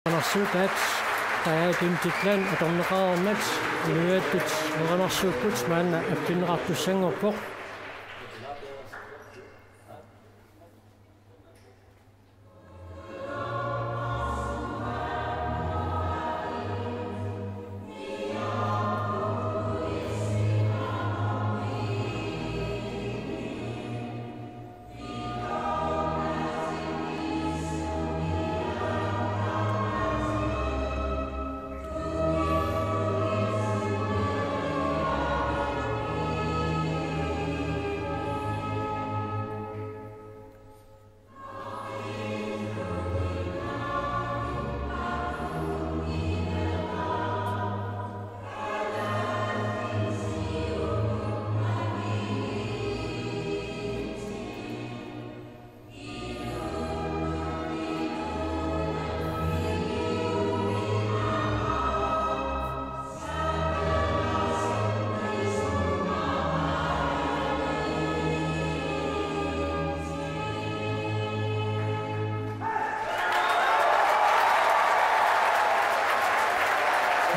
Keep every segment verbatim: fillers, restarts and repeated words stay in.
Anersuutaat Taja Kim Titlan atorneqareermat inuiattut erinarsuupput maanna appineqartussanngorpoq.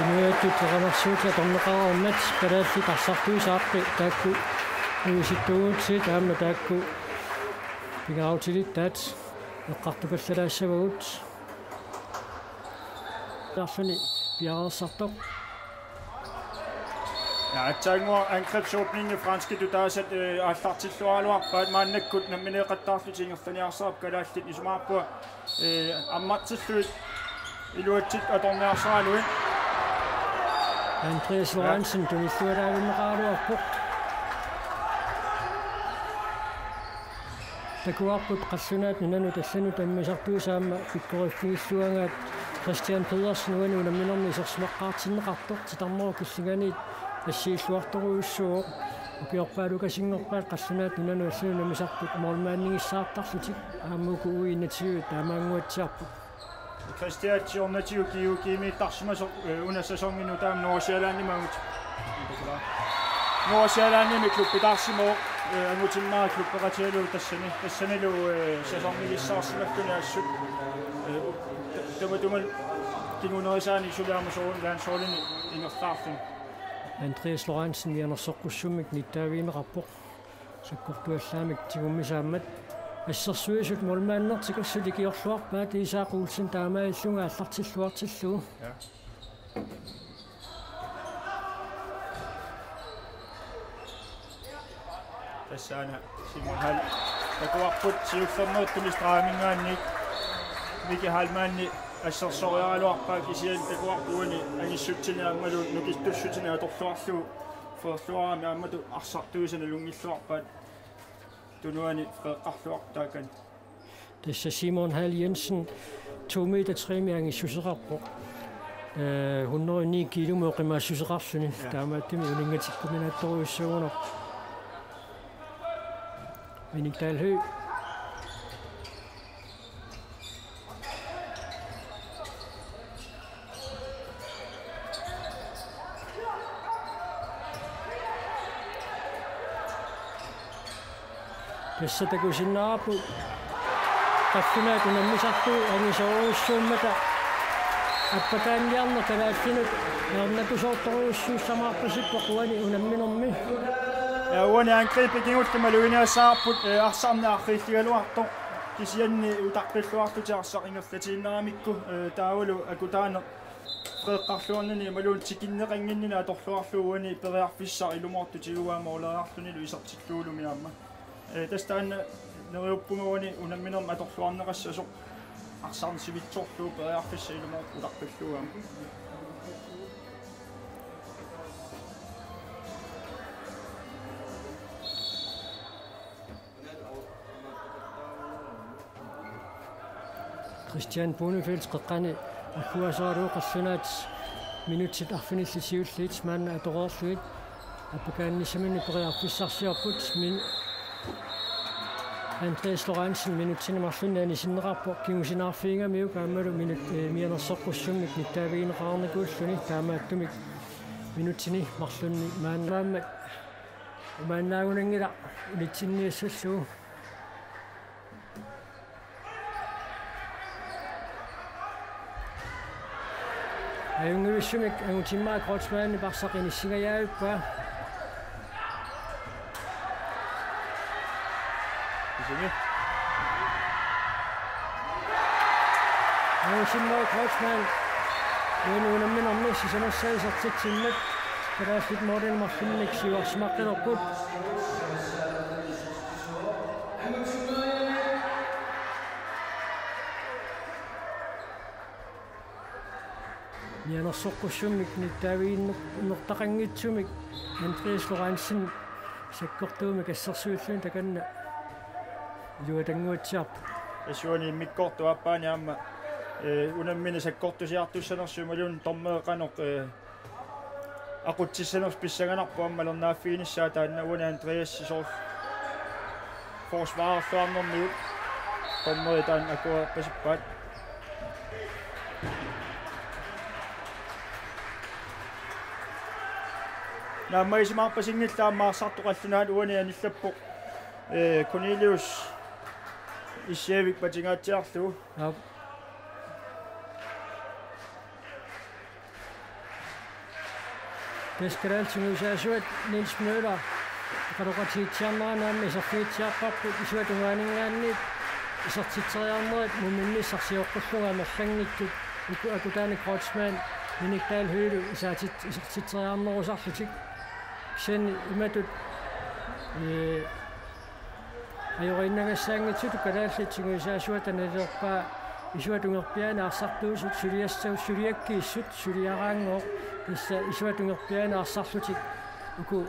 Inuiattut erinarsuutit atorneqareermat kalaallit arsartuisa aqqi taakku uisittuugutsigu aamma taakku pingaarutilittaat eqqartukkallalaassavagut. Taarluni piareersartoq. Ja, aatsaannguaq angrebsåbningi franskitut taasat, øh, aallartilluaraluarpaat maannakkut nammineeqattaarlutik ingerlaniarsarput kalaallit isumaqarpunga, øh, ammartillugit iluatsillutik atorniarsaraluit. Andreas Lorentzen tunillualaavinneqaraluarpoq. Takuarput qallunaat nunanut allanut ammisartuisa aamma pikkoriffigilluagaat Christian Pedersen uani unamminermi isersimaqqaartinneqartoq titarnerup killinganiit assiilluartorujussuuvoq. Ukiorpaalukasinngorpaat qallunaat nunanut allanut ammisartut målmandigissaartarlutik aamma uku U enogtyve taamaannguatsiarput. Kristian siornatigut G O G-miittarsimasoq, øh, una sæsoni nutaamik Nordsjællandimut. Nordsjællandimi klubbitaarsimavoq, øh, angutimmaarlugu klubbeqatigalugu tassani, tassanilu, øh, sæsonigissaarsimalluni assut. Øh, ta-, tamatuma kingunerisaanik suli aamma soorunami landsholdini ingerlaarluni. Andreas Lorentzen mianersoqqussummik nittaavigineqarpoq. Sakkortuallaamik tigummisaammat. Assersuisut målmandertik assut ikiorluarpaat, Isak Olsen taamaalillunga aallartilluartillugu. Ja. Tassaana Simon Hall. Takuarput siullermeertumik stregiminngaanniit Miki Heilmanni assersoriaraluarpaa, kisianni takuarput uani angissutsini aammalu nukittussutini atorluarlugu. Frederik Lorentzen aamma arsartuisa nalunngilluarpaat tunuani Frederik Lorentzen taakani. Tassa Simon Hall Jensen, to meter tre-mi angissuseqarpoq. Øh, hundrede ni kilo-mi oqimaassuseqarluni. Ja. Taamaattumik uninngatikkuminaattorujussuugunarpoq. Minik Dalhøj. Tassa takusinnaavarput qallunaat unammisartut angisoorujussuummata appakaanniarneq kalaallinut ajornakusoortorujussuussavarput uani unamminermi. Ja, uani angribi kingulleq maluginiassavarput, øh, arsarneq arriilligaluartoq. Kisianni utaqqiilluarlutik arsaq ingerlatiinnaramikku, øh, taavalu akutaaneq freeqqarluarnini imaluunniit tikinneqannginnini atorluarlugu uani periarfissaq ilumoortoq tiguaa måleriarlunilu isertillugulumi aamma. Øh, tassa taanna neriuppunga uani unamminermi atorluarneqassasoq arsarneq sivitsorlugu periarfissaq ilumoortoq utaqqillugu aamma. Christian Bonefeld qeqqani agguaaseralugu qallunaat minutsit arfinillit siulliit maanna atoreerlugit appakaannissaminnik periarfissarsiorput, min-, Andreas Lorentzen minutsini marlunni anisinneqarpoq kingusinaarfigigamiuk aammalu minut-, øh, mianersoqqussummik nittaavigineqarnikuulluni, taamaattumik minutsini marlunni maanna aamma umaannaagunanngilaq unitsinniassallugu. Ajunngivissumik Angutimmarik Kreutzmannip arsaq inissingajavippaa. Isumi. Angutimmarik Kreutzmann. Uani unamminermi sisamassaa isertitsimmat kalaallit målinik marlunnik siuarsimaqqilerput. Mianersoqqussummik nittaaviginnertaqanngitsumik Andreas Lorentzen sakkortuumik assersuilluni takanna iluatannguatsiarpoq. Tassa uani immikkoortup aappaani aamma, eh, unammineq sakkortusiartussanersoq imaluunniit dommerit qanoq, eh, aqutsissanersut pissanganarpoq aamma malinnaaffiginissaa taanna uani Andreas soorlu forsvarerluarnermigut dommerit taanna akuerpasippaat. Naammagisimaarpasinngillat aamma arsartoq qallunaat uani anillappoq, eh, Cornelius Isjevik patigaatsiarlugu. Aap. Tassa kalaallit sungiusaasuat Niels Møller oqaloqatigiitsiarnera aamma iserfigitsiarparput isuata tungaaninngaanniit isertitseriarnerit muminnissaq sioqqullunga amerlanngitsut uku akutaani Kreutzmann Minik Dahl Høegh isaatit-, isertitseriarnerusarlutik. Kisianni imatut, ee, ajoriinnagassaanngitsutut kalaallit sungiusaasuata nalilerpaa isuata tungerpiaani arsartuusut suliassavut suliakkiissut suliaraanngooq tassa isuata tungerpiaani arsarlutik uku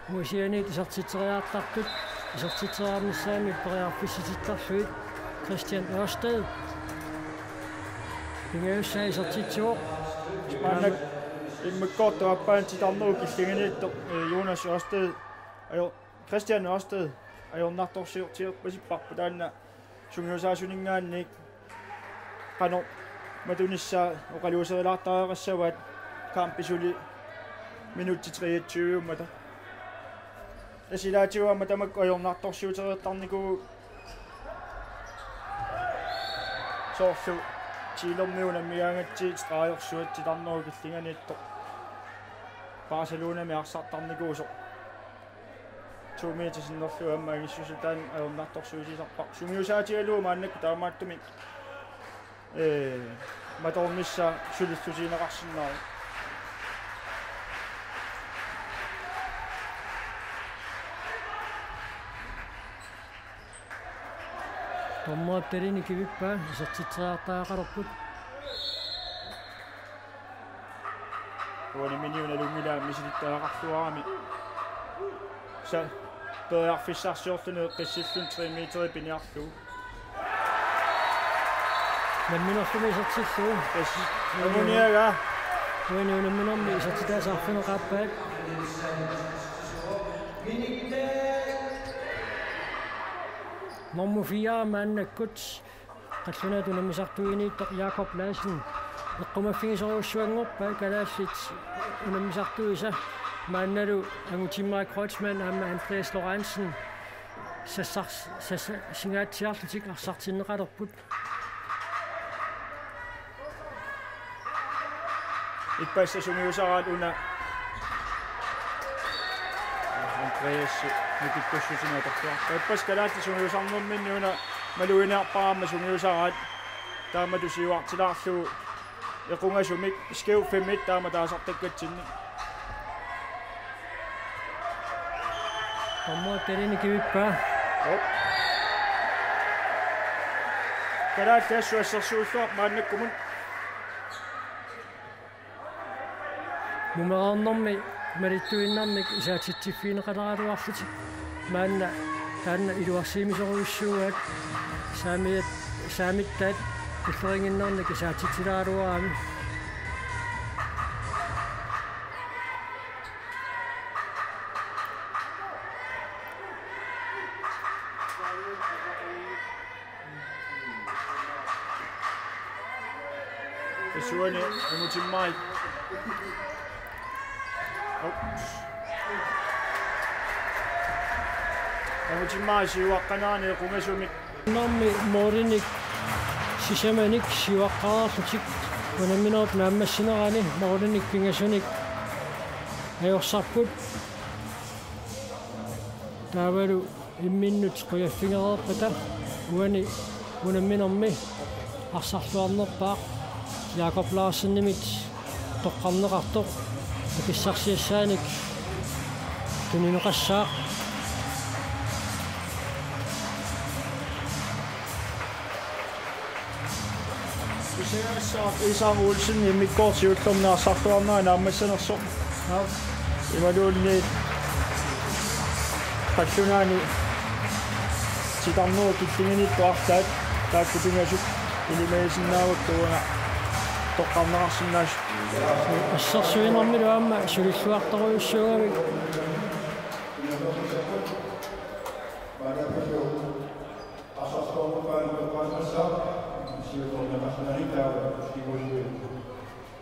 ungasianiit isertitseriartartut isertitseriarnissaannik periarfissitittarlugit Christian Ørsted. Pingajussaa isertitsivoq. Maannakkut immikkoortup aappaani titarnerup killinganiittoq, eh, Jonas Ørsted, ajo-, Christian Ørsted, ajornartorsiortiorpasipparput taanna sungiusaasuninngaanniit qanoq matunissaa oqaluuserilaartariaqassavaat kampip suli minutsit treogtyve-ummata. Tassa ilaatigut aamma tamakku ajornartorsiutereertarnikuupput soorlu Chilermiut unammigaangatsigit stregersuat titarnerup killinganiittoq Barcelonami arsartarnikuusoq. To meter sinnerlugu aamma angissusitaan ajornartorsiutisarparput. Sungiusaatigalugu maannakkut taamaattumik, ee, matoornissaa sulillusigineqarsinnaavoq. Dommerip talini kivippaa, isertitseriartariaqalerput. Uani Miniu nalunngilaa misilittagaqarluarami. Sa-, periarfissarsiorluni eqqissilluni tre meteri piniarlugu. Namminerlumi isertillugu. Tassa anguniagaa. Uani unamminermi isertitaasa arfineq-aappaat. Nummer fire maannakkut qallunaatut unammisartuiniittoq Jakob Larsen eqqumaffigisorujussuanngorpaa kalaallit unammisartuisa maannalu Angutimmarik Kreutzmann aamma Andreas Lorentzen sassars-, sassasingaatsiarlutik arsartinneqalerput. Ippassaq sungiusaraat una. Andreas nikittussutini atorluarpaa. Ippassaq kalaallit sungiusarnerminni una maluginiarpara aamma sungiusaraat. Taamatut siuartilaarlugu equngasumik skævfemit taama taasartakkatsinnik. Dommerip talini kivippaa. Op. Kalaallit assut assersuulluarput maannakkumut. Mumereernermi malittuinnarnik isaatitsiffigineqaleraluarlutik. Maanna taanna iluarsiimisorujussuugaat saamiat-, saamittaat tulleriinnarnik isaatitsilaaraluarami. Tassa uani Angutimmarik. Ups. Angutimmarik siuaqqanerani equngasumik. Nummer målinik sisamanik siuaqqaarlutik. Unamminerup naammassinerani målinik pingasunik ajorsarput. Taavalu imminnut qujaffigereerpata uani unamminermi arsarluarnerpaaq Jakob Larsenimit toqqarneqartoq akissarsiassaanik tunineqassaaq. Isak Olsen immikkoortut siullermi arsarluarnera naammassanersoq. Aap. Imaluunniit qallunaani titarnerup killinganiittoq arlaat taakku pingasut ilimagisinnaavakka uanga toqqarneqarsinnaasut. Assersuinermilu aamma sulilluartorujussuugami.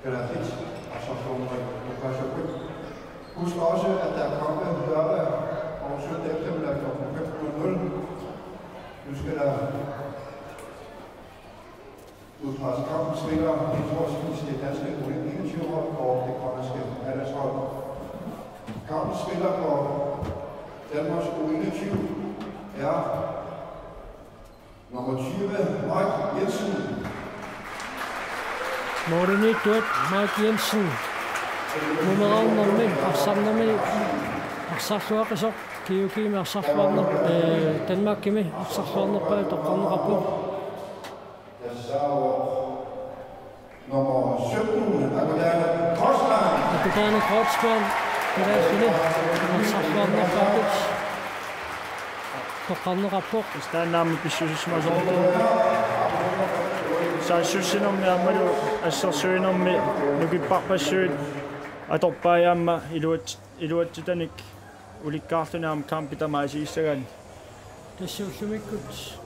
Kalaallit arsarluarnerit oqaaseqarput. Husk også, at der er kampe lørdag og søndag eftermiddag klokken femten nul nul. Nu skal der udpeges kampens spiller, henholdsvis det danske U enogtyve-hold og det grønlandske A-landshold. Kampens spiller for Danmarks U enogtyve er nummer tyve, Mike Jensen. Målimiittuat Mike Jensen. Nummerernermi arsarnermi arsarluaqisoq, Georgiimi arsarluarner-, eh, Danmarkimi arsarluarnerpaat toqqarneqarpoq. Nummer sytten, Agudane Kreutzmann. Agudane Kreutzmann, kalaallit arsarluarnerpaatut toqqarneqarpoq. Taannaammat pissusissamasoq. Saassussinermi aammalu assersuinermi nukipparpassuit atorpai aamma iluat-, iluatsitanik ulikkaarluni aamma kampit tamaat atigissagaanni. Tassa ullumikkut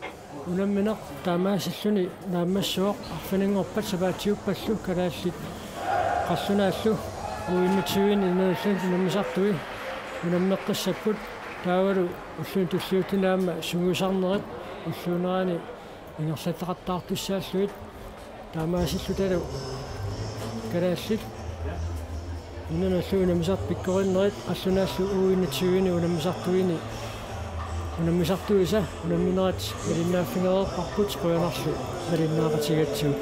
unammineq taamaasilluni naammassivoq arfininngorpat sapaatiuppallu kalaallit qallunaallu U enogtyve-ni inuillu unammisartui unammeqqissapput taavalu ulluni tulliuttuni aamma sungiusarnerit ulluunerani ingerlataqattaartussaallugit. Taamaasillutalu kalaallit inunnullu unammisartut pikkorinnerit qallunaallu U enogtyve-ni unammisartuini unammisartuisa unamminerat malinnaaffigereerparput, qujanarlu malinnaaqatigigatsigu.